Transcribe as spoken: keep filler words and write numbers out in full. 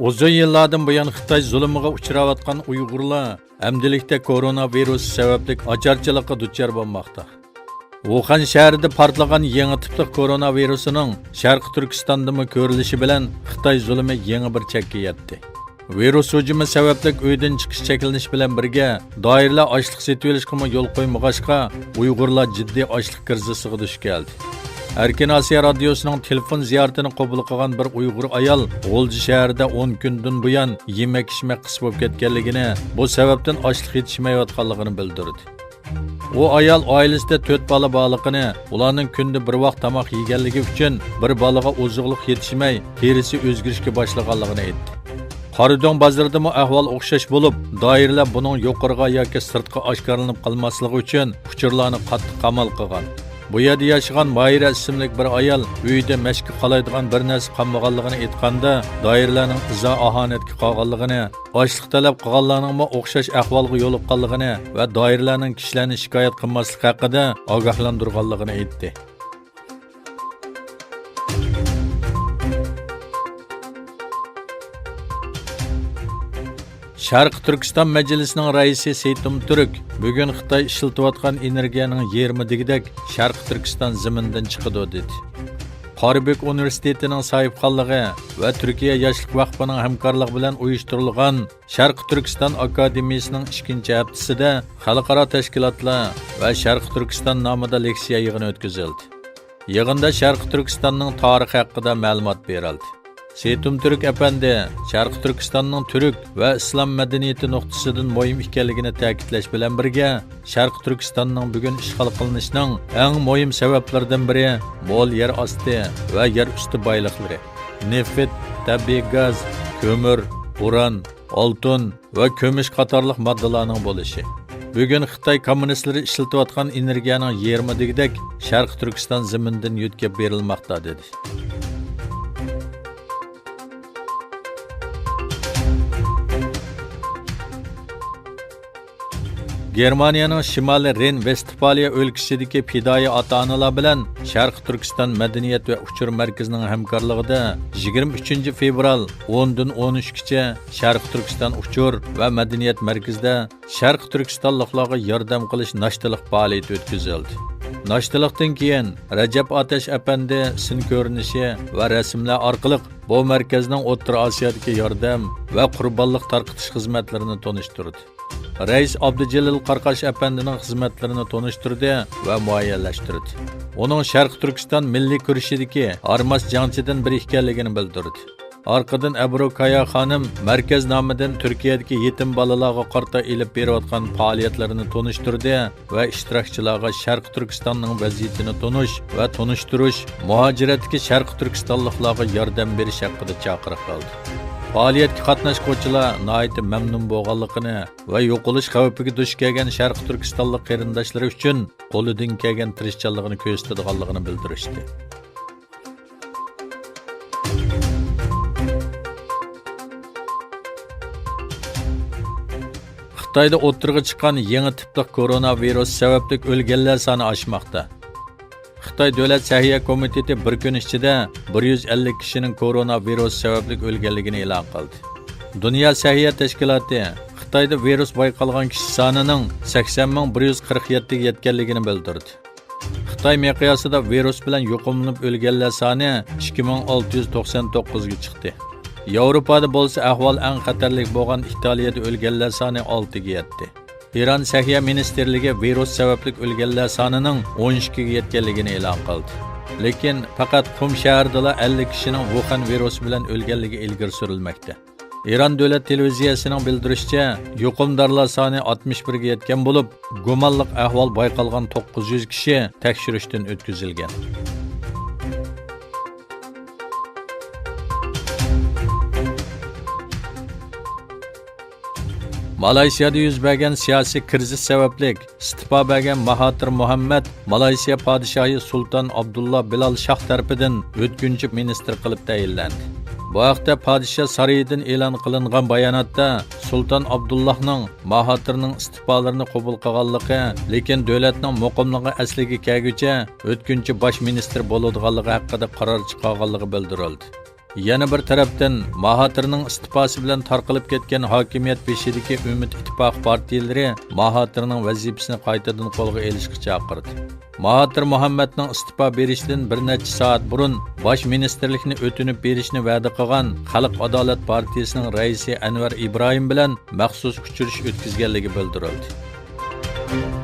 ئۇزۇن يىللاردىن بۇيان خىتاي زۇلۇمىغا ئۇچراۋاتقان ئۇيغۇرلار ئەمدىلىكتە كورونا ۋىرۇسى سەۋەبلىك ئاچارچىلىققا دۇچار بولماقتا. ۋۇخەن شەھىرىدە پارتلىغان يېڭى تىپلىق كورونا ۋىرۇسىنىڭ شەرقىي تۈركىستاندىمۇ كۆرۈلۈشى بىلەن خىتاي زۇلۇمى يېڭى بىر چەككە يەتتى. ۋىرۇس ھۇجۇمى سەۋەبلىك ئۆيدىن چىقىش چەكلىنىش بىلەن بىرگە، دائىرىلەر ئاشلىق سېتىۋېلىشقىمۇ يول قويمىغاچقا، ئۇيغۇرلار جىددىي ئاشلىق كىرىزىسىغا دۇچ كەلدى. ئەركىن ئاسىيا رادىيوسىنىڭ تېلېفون زىيارىتىنى قوبۇل قىلغان بىر ئۇيغۇر ئايال غۇلجا شەھىرىدە ئون كۈندىن بۇيان يېمەك-ئىچمەك قىس بولۇپ كەتكەنلىكىنى، بۇ سەۋەبتىن ئاشلىق يېتىشمەيۋاتقانلىقىنى بىلدۈردى. ئۇ ئايال ئائىلىسىدە تۆت بالا بارلىقىنى، ئۇلارنىڭ كۈندە بىر ۋاق تاماق يېگەنلىكى ئۈچۈن بىر بالىغا ئوزۇقلۇق يېتىشمەي، تېرىسى ئۆزگىرىشكە باشلىغانلىقىنى ئېيتتى. قارادۆڭ بازىرىدىمۇ ئەھۋال ئوخشاش بولۇپ، دائىرىلەر بۇنىڭ يۇقىرىغا ياكى سىرتقا ئاشكارىلىنىپ قالماسلىقى ئۈچۈن ئۇچۇرلارنى قاتتىق قامال قىلغان. بۇ يەردە ياشىغان ماھىرە ئىسىملىك بىر ئايال ئۆيىدە مەشكە قالايدىغان بىر نەرسە قالمىغانلىقىنى ئېيتقاندا، دائىرىلەرنىڭ ئىزا-ئاھانەتكە قالغانلىقىنى، ئاشلىق تەلەپ قىلغانلارنىڭمۇ ئوخشاش ئەھۋالغا يولۇققانلىقىنى ۋە دائىرىلەرنىڭ كىشىلەرنى شىكايەت قىلماسلىقى ھەققىدە ئاگاھلاندۇرغانلىقىنى ئېيتتى. شەرقىي تۈركىستان مەجلىسىنىڭ رەئىسى سېيتۇم تۈرك بۈگۈن خىتاي ئىشلىتىۋاتقان ئېنېرگىيەنىڭ يېرىمى دېگۈدەك شەرقىي تۈركىستان زېمىنىدىن چىقىدۇ، دېدى. قارابۈك ئۇنىۋېرسىتېتىنىڭ ساھىبخانلىقى ۋە تۈركىيە ياشلىق ۋەقپىنىڭ ھەمكارلىقى بىلەن ئۇيۇشتۇرۇلغان شەرقىي تۈركىستان ئاكادېمىيىسىنىڭ ئىككىنچى ھەپتىسىدە خەلقئارا تەشكىلاتلار ۋە شەرقىي تۈركىستان نامىدا لېكسىيە يىغىنى ئۆتكۈزۈلدى. يىغىندا شەرقىي تۈركىستاننىڭ تارىخى ھەققىدە مەلۇمات بېرىلدى. سېيتۇم تۈرك ئەپەندى شەرقىي تۈركىستاننىڭ تۈرك ۋە ئىسلام مەدەنىيىتى نۇقتىسىدىن مۇھىم ئىكەنلىكىنى تەكىتلەش بىلەن بىرگە، شەرقىي تۈركىستاننىڭ بۈگۈن ئىشغال قىلىنىشىنىڭ ئەڭ مۇھىم سەۋەبلىرىدىن بىرى مول يەر ئاستى ۋە يەر ئۈستى بايلىقلىرى، نېفىت، تەبىئىي گاز، كۆمۈر، ئۇران، ئالتۇن ۋە كۈمۈش قاتارلىق ماددىلارنىڭ بولۇشى. بۈگۈن خىتاي كوممۇنىستلىرى ئىشلىتىۋاتقان ئېنېرگىيەنىڭ يېرىمى دېگۈدەك شەرقىي تۈركىستان زېمىنىدىن يۆتكەپ بېرىلماقتا، دېدى. گېرمانىيەنىڭ شىمالىي رېن ۋېستفالىيە ئۆلكىسىدىكى پىدائىي ئاتا-ئانىلار بىلەن شەرقىي تۈركىستان مەدەنىيەت ۋە ئۇچۇر مەركىزىنىڭ ھەمكارلىقىدا يىگىرمە ئۈچىنچى فېۋرال ئوندىن ئون ئۈچكىچە شەرقىي تۈركىستان ئۇچۇر ۋە مەدەنىيەت مەركىزىدە شەرقىي تۈركىستانلىقلارغا ياردەم قىلىش ناشتىلىق پائالىيىتى ئۆتكۈزۈلدى. ناشتىلىقتىن كېيىن، رەجەپ ئاتەش ئەپەندى سىن كۆرۈنۈشى ۋە رەسىملەر ئارقىلىق بۇ مەركەزنىڭ ئوتتۇرا ئاسىيادىكى ياردەم ۋە قۇربانلىق تارقىتىش خىزمەتلىرىنى تونۇشتۇردى. رەئىس ئابدۇجېلىل قاراقاش ئەپەندىنىڭ خىزمەتلىرىنى تونۇشتۇردى ۋە مۇئەييەنلەشتۈردى. ئۇنىڭ شەرقىي تۈركىستان مىللىي كۈرىشىدىكى ھارماس جەڭچىدىن بىرى ئىكەنلىكىنى بىلدۈردى. ئارقىدىن ئەبرۇ كايا خانىم مەركەز نامىدىن تۈركىيەدىكى يېتىم بالىلارغا قارىتا ئېلىپ بېرىۋاتقان پائالىيەتلىرىنى تونۇشتۇردى ۋە ئىشتىراكچىلارغا شەرقىي تۈركىستاننىڭ ۋەزىيىتىنى تونۇش ۋە تونۇشتۇرۇش، مۇھاجىرەتتىكى شەرقىي تۈركىستانلىقلارغا ياردەم بېرىش ھەققىدە چاقىرىق قىلدى. پائالىيەتكە قاتناشقۇچىلار ناھايىتى مەمنۇن بولغانلىقىنى ۋە يوقىلىش خەۋپىگە دۇچ كەلگەن شەرقىي تۈركىستانلىق قېرىنداشلىرى ئۈچۈن قولىدىن كەلگەن تىرىشچانلىقىنى كۆرسىتىدىغانلىقىنى بىلدۈرۈشتى. خىتايدا ئوتتۇرىغا چىققان يېڭى تىپلىق كورونا ۋىرۇسى سەۋەبلىك ئۆلگەنلەر سانى ئاشماقتا. خىتاي دۆلەت سەھىيە كومىتېتى بىر كۈن ئىچىدە بىر يۈز ئەللىك كىشىنىڭ كورونا ۋىرۇسى سەۋەبلىك ئۆلگەنلىكىنى ئېلان قىلدى. دۇنيا سەھىيە تەشكىلاتى خىتايدا ۋىرۇس بايقالغان كىشى سانىنىڭ سەكسەن مىڭ بىر يۈز قىرىق يەتتىگە يەتكەنلىكىنى بىلدۈردى. خىتاي مىقياسىدا ۋىرۇس بىلەن يۇقۇملىنىپ ئۆلگەنلەر سانى ئىككى مىڭ ئالتە يۈز توقسان توققۇزغا چىقتى. ياۋروپادا بولسا ئەھۋال ئەڭ خەتەرلىك بولغان ئىتالىيەدە ئۆلگەنلەر سانى ئالتىگە يەتتى. ئىران سەھىيە مىنىستىرلىكى ۋىرۇس سەۋەبلىك ئۆلگەنلەر سانىنىڭ ئون ئىككىگە يەتكەنلىكىنى ئېلان قىلدى. لېكىن پەقەت قۇم شەھىرىدىلا ئەللىك كىشىنىڭ ۋۇخەن ۋىرۇسى بىلەن ئۆلگەنلىكى ئىلگىرى سۈرۈلمەكتە. ئىران دۆلەت تېلېۋىزىيەسىنىڭ بىلدۈرۈشىچە، يۇقۇمدارلار سانى ئاتمىش بىرگە يەتكەن بولۇپ، گۇمانلىق ئەھۋال بايقالغان توققۇز يۈز كىشى تەكشۈرۈشتىن ئۆتكۈزۈلگەن. مالايسىيادا يۈز بەرگەن سىياسىي كىرىزىس سەۋەبلىك ئىستېپا بەرگەن ماھاتىر مۇھەممەد مالايسىيا پادىشاھى سۇلتان ئابدۇللا بىلال شاھ تەرىپىدىن ئۆتكۈنچى مىنىستىر قىلىپ تەيىنلەندى. بۇ ھەقتە پادىشاھ سارىيىدىن ئېلان قىلىنغان باياناتتا سۇلتان ئابدۇللاھنىڭ ماھاتىرنىڭ ئىستېپالىرىنى قوبۇل قىلغانلىقى، لېكىن دۆلەتنىڭ مۇقىملىقى ئەسلىگە كەلگۈچە ئۆتكۈنچى باش مىنىستىر بولىدىغانلىقى ھەققىدە قارار چىقارغانلىقى بىلدۈرۈلدى. يەنە بىر تەرەپتىن، ماھاتىرنىڭ ئىستېپاسى بىلەن تارقىلىپ كەتكەن ھاكىمىيەت بېشىدىكى ئۈمىد ئىتتىپاقى پارتىيەلىرى ماھاتىرنىڭ ۋەزىپىسىنى قايتىدىن قولغا ئېلىشقا چاقىردى. ماھاتىر مۇھەممەدنىڭ ئىستېپا بېرىشىدىن بىر نەچچە سائەت بۇرۇن باش مىنىستىرلىكنى ئۆتۈنۈپ بېرىشنى ۋەدە قىلغان خەلق ئادالەت پارتىيىسىنىڭ رەئىسى ئەنۋەر ئىبراھىم بىلەن مەخسۇس ئۇچرىشىش ئۆتكۈزگەنلىكى بىلدۈرۈلدى.